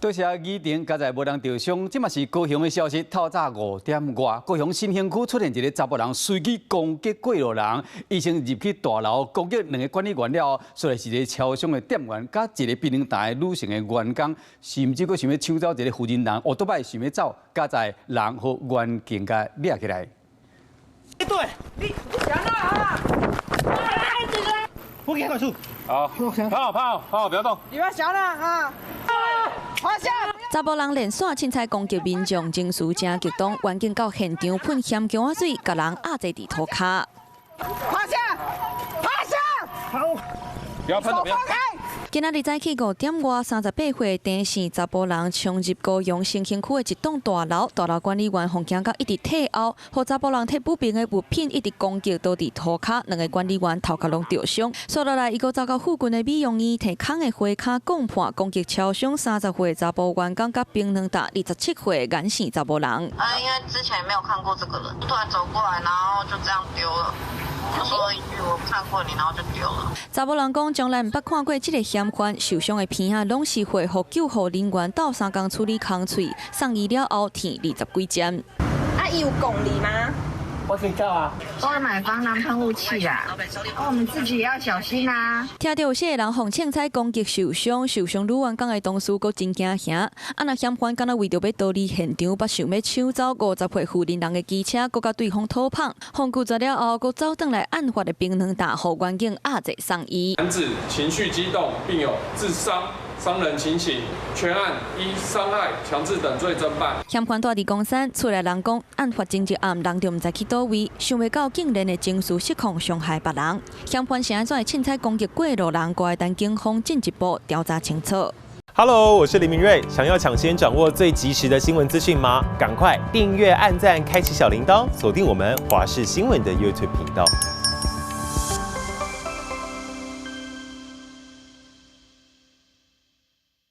多謝議程，佳哉無人著傷，這嘛是高雄的消息。透早5點外，高雄新興區出現一个查埔人隨機攻擊過路人，伊先入去大樓攻擊兩个管理員了後，紲來是一个超商的店員，佮一个檳榔摊的女性的員工，甚至閣想欲搶走一个婦人人，後擺想欲走，佳哉人予員警共掠起來。對，你你啥啊？我給他管住。好，趴好，趴好，趴好，不要動。你們小啦啊！趴下。查埔人連續凊彩攻擊民眾，情緒誠激動，員警到現場噴薟薑仔水，共人壓制佇塗跤。趴下，趴下。好，不要噴了，不要。今仔日早起5點外，38歲鄭姓查埔人衝入高雄新興區的一棟大樓，大樓管理員予驚甲一直退後，予查埔人提不明的物品一直攻擊，倒佇塗跤，兩个管理員頭殼攏著傷。紲落來，伊閣走到附近的美容院，提空的花跤摃破，攻擊超商30歲查埔員工，佮檳榔擔27歲顏姓查埔人。啊，因為之前沒有看過這個人，突然走過來，然後就這樣丟了。就說一句我看過你，然後就丟了。查埔人講，從來毋捌看過這个嫌犯，受傷的鼻仔攏是血，予救護人員鬥相共處理空喙，送醫了後疼20幾針。啊，伊有講你嗎？我知道啊，都會買防狼噴霧器啊，我們自己也要小心啊。聽著有四个人予凊彩攻擊受傷，受傷女員工的同事閣真驚嚇。啊，若嫌犯敢若為著欲逃離現場，捌想欲搶走50歲婦人的機車，閣佮對方討拍，予拒絕了後，閣走轉來案發的檳榔擔，予員警壓制送醫。男子情緒激動，並有自傷傷人情形，全案依傷害、強制等罪偵辦。嫌犯蹛佇岡山，厝內人講，案發前一暗，人就毋知去佗位，想袂到竟然會情緒失控傷害別人。嫌犯是按怎會凊彩攻擊過路人，閣愛等警方進一步調查清楚。 Hello，我是林明瑞，想要搶先掌握最及時的新聞資訊嗎？趕快訂閱、按讚、開啟小鈴鐺，鎖定我們華視新聞的 YouTube 頻道。